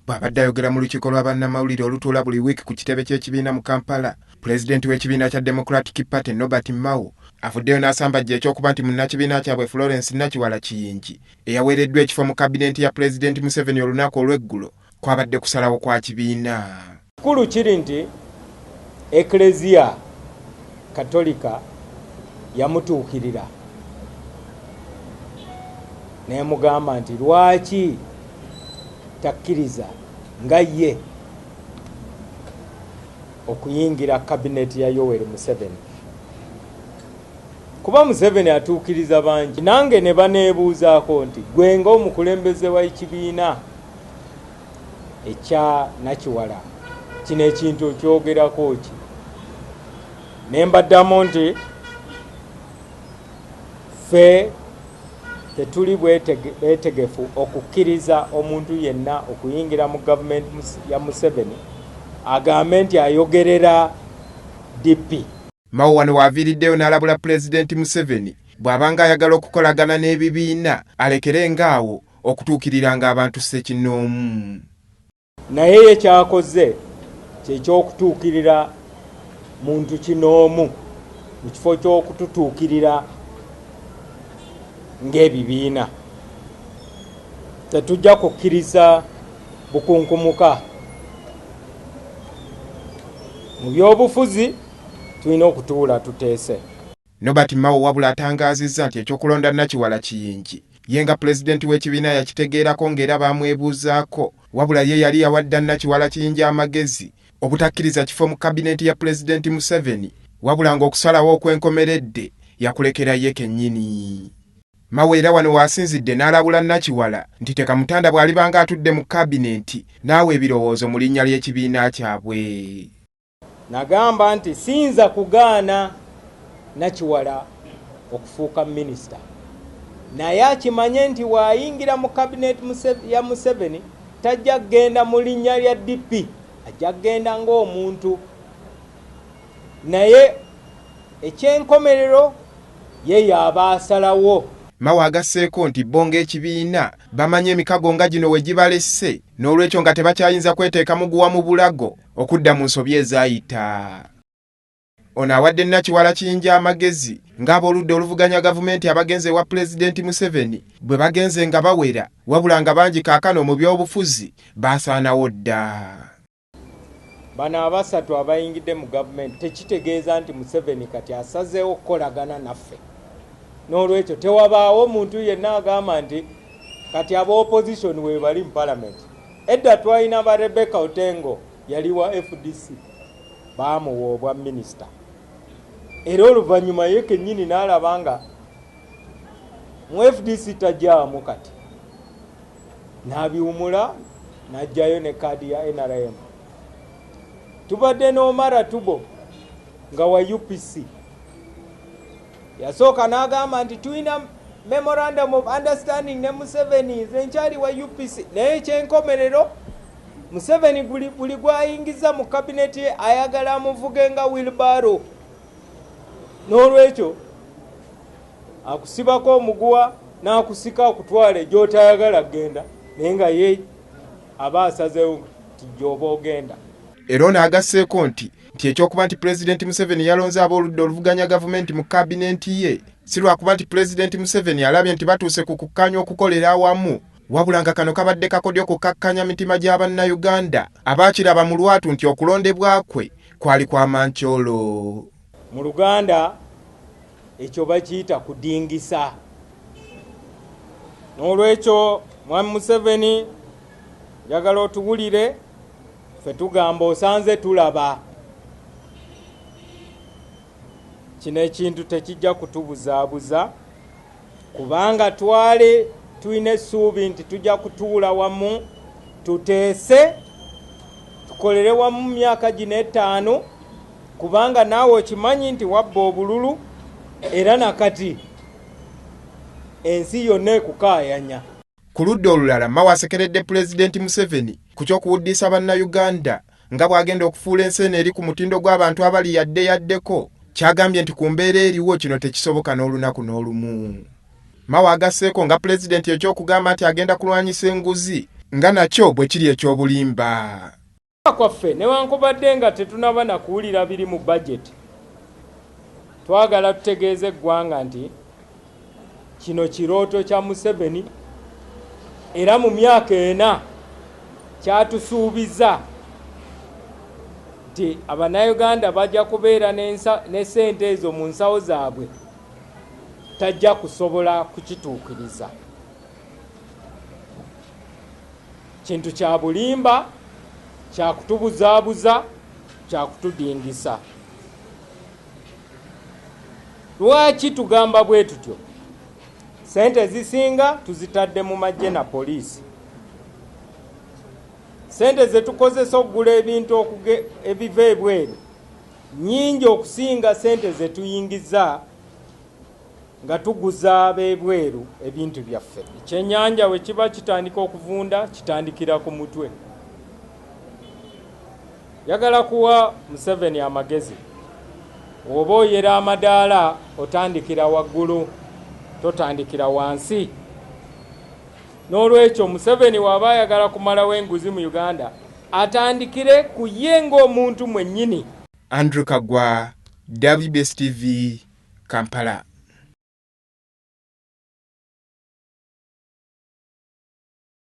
Bw'abadde ayogera mu lukiiko lwa bannamawulire olutuula buli wiiki ku kitebe ky'ekibiina mu Kampala, pulezidenti w'ekibiina kya Democratic Party Norbert Mao avuddeyo n'asambajja ekyokuba nti munnakibiina kyabwe Florence Nakiwala Kiyingi eyaweereddwa ekifo mu kabinenti ya Pulezidenti Museveni olunaku olw'eggulo kwabadde kusalawo kwa kibiina. Kikulu kiri nti Eklezia Katolika yamutuukirira n'emugamba nti lwaki takkiriza nga ye okuyingira kabineti ya Yoweri Museveni, kuba Museveni atuukiriza bangi. Nange ne baneebuuzaako nti gwe ng'omukulembeze w'ekibiina ekya Nakiwala kino ekintu okyogerako ki? Ne mbaddamu nti ffe tetuli beetegefu okukkiriza omuntu yenna okuyingira mu gavumenti ya Museveni agambe nti ayogerera DP. Mao wano w'aviiriddeyo n'alabula Pulezidenti Museveni bw'abanga ayagala okukolagana n'ebibiina alekere ng'awo okutuukiriranga abantu ssekinnoomu. Naye ye kyakoze kyekyokutuukirira muntu kinoomu mu kifo ky'okututuukirira ng'ebibiina. Tetujja kukkiriza bukunkumuka mu byobufuzi, tulina okutuula tuteese. Norbert Mao wabula atangaazizza nti ekyokulonda Nakiwala Kiyingi ye nga pulezidenti w'ekibiina yakitegeerako ng'era baamwebuuzaako, wabula ye yali yawadda Nakiwala Kiyingi amagezi obutakkiriza kifo mu kabinenti ya Pulezidenti Museveni, wabula ng'okusalawo okwenkomeredde yakulekera ye kennyini. Mao era wano w'asinzidde n'alabula Nakiwala nti tekamutanda bw'alibanga atudde mu kabinenti n'awa ebirowoozo mu linnya ly'ekibiina kyabwe. Nagamba nti siyinza kugaana Nakiwala okufuuka minisita, naye akimanye nti bw'ayingira mu kabineti ya Museveni tajja kugenda mu linnya lya DP, ajja kugenda ng'omuntu, naye ekyenkomerero ye y'aba asalawo. Mao agasseeko nti bo ng'ekibiina bamanyi emikago nga gino we gibalese, n'olwekyo nga tebakyayinza kweteeka muguwa mu bulago okudda mu nsobi ezaayita. Ono awadde Nakiwala Kiyingi amagezi ng'abooludda oluvuganya gavumenti abagenze ewa Pulezidenti Museveni bwe bagenze nga bawera, wabula nga bangi kaakano mu by'obufuzi baasaanawo dda. Bano abasatu abayingidde mu gavumenti tekitegeeza nti Museveni kati asazeewo okukolagana naffe. N'olwekyo tewabaawo muntu yenna agamba nti kati aba opposition weebali mu palamenti. Edda twalina ba Rebecca Otengo yali wa FDC, baamuwa obwa minisita, era oluvannyuma ye kennyini n'alaba nga mu FDC tajaamu, kati n'abiwumula n'ajjayo ne kaadi ya NRM. Tubadde n'Omara Tubo nga wa UPC, yasooka n'agamba nti tulina memorandum of understanding ne Museveni, nze nkyali wa UPC, naye ekyenkomerero Museveni buli gwayingiza mu kabineti ye ayagala amuvuge nga wheelbarrow. N'olwekyo akusibako omuguwa n'akusika akutwale gy'otayagala kugenda, naye nga ye aba asazeewo nti gy'oba ogenda. Era ono agasseeko nti ekyokuba nti Pulezidenti Museveni yalonze ab'oludda oluvuganya gavumenti mu kabinenti ye si lwakuba nti Pulezidenti Museveni alabye nti batuuse ku kukkaanya okukolera awamu, wabula nga kano kabadde kakodyo kukakkanya mitima gya Bannayuganda abaakiraba mu lwatu nti okulondebwa kwe kwali kwa mankyolo. Mu Luganda ekyo bakiyita kudingisa. N'olwekyo Mwami Museveni njagala otuwulire, ffe tugamba osanze tulaba. Kino ekintu tekijja kutubuzaabuza kubanga twali tulina essuubi nti tujja kutuula wamu tuteese tukolere wamu mu myaka gino 5, kubanga naawe okimanyi nti wabba obululu era nakati ensi yonna ekukaayanya. Ku ludda olulala, Mao asekeredde Pulezidenti Museveni ku ky'okuwuddiisa Bannayuganda nga bw'agenda okufuula ensi eno eri ku mutindo gw'abantu abali yadde yaddeko, ky'agambye nti ku mbeera eriwo kino tekisoboka n'olunaku n'olumu. Mao agasseeko nga Pulezidenti eky'okugamba nti agenda kulwanyisa enguzi nga nakyo bwe kiri eky'obulimba. Kwaffe newankubadde nga tetunaba na kuwulira biri mu bajeti, twagala tutegeeze eggwanga nti kino kirooto kya Museveni, era mu myaka 4 kyatusuubiza nti Abannayuganda bajja kubeera ne ssente ezo mu nsawo zaabwe, tajja kusobola kukituukiriza. Kintu kya bulimba, kya kutubuzaabuza, kya kutudingisa. Lwaki tugamba bwe tutyo? Ssente ezisinga tuzitadde mu magye na poliisi. Ssente ze tukozesa okugula ebintu ebiva ebweru nnyingi okusinga ssente ze tuyingiza nga tuguza ab'ebweru ebintu byaffe. Ekyennyanja bwe kiba kitandika okuvunda, kitandikira ku mutwe. Njagala kuwa Museveni amagezi, oba oyera amadaala otandikira waggulu, totandikira wansi. N'olwekyo Museveni w'aba ayagala kumalawo enguzi mu Uganda, atandikire ku ye ng'omuntu mwennyini. Andrew Kagwa, WBS TV, Kampala.